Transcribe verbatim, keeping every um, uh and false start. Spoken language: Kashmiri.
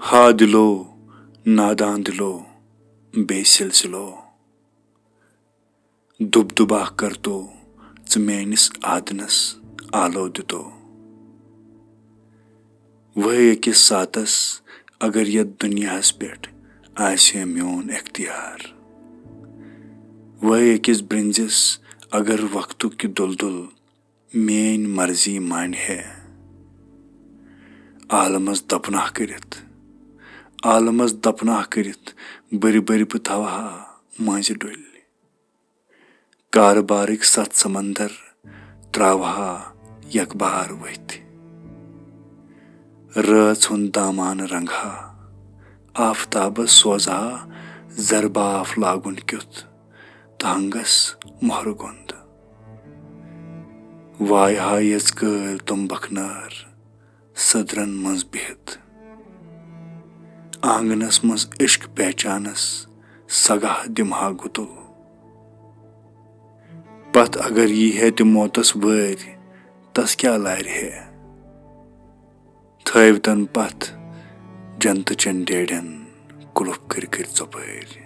ہا دِلو، نادان دِلو، بے سلسلو، دُب دُباہ کرتو ژٕ میٲنِس آدنس آلو دِتو۔ وہے أکِس ساتس اگر یتھ دُنیاہس پٮ۪ٹھ آسہِ ہے میون اختیار، وہے أکِس برنزِس اگر وقتُک یہِ دُلدُل میٲنۍ مرضی مانہِ ہے۔ عالمس دپناہ کٔرِتھ، عالمس دپناہ کٔرِتھ بٔرِ بٔرِ بہٕ تھاوہا مٔنزِ ڈُلۍ۔ کارٕبارٕکۍ ستھ سمندر تراوہا یکبار ؤتھۍ۔ رٲژ ہُنٛد دامان رنگہا، آفتابس سوزہا زرباف لاگُن کیُتھ تہٕ ہنگس مۄہرٕ گوٚنٛد۔ وایہا یژ کٲلۍ تُمبکھ نٲر صدرن منٛز بِہِتھ۔ آنگنس منٛز عشق پہچانس سگاہ دِمہا گُتُل۔ پتھ اگر یی ہے تہِ موتس وٲرۍ، تس کیٛاہ لارِ ہے؟ تھٲوتن پتھ جنتہٕ چٮ۪ن ڈیڈٮ۪ن کُلُف کٔرۍ کٔرۍ ژۄپٲرۍ۔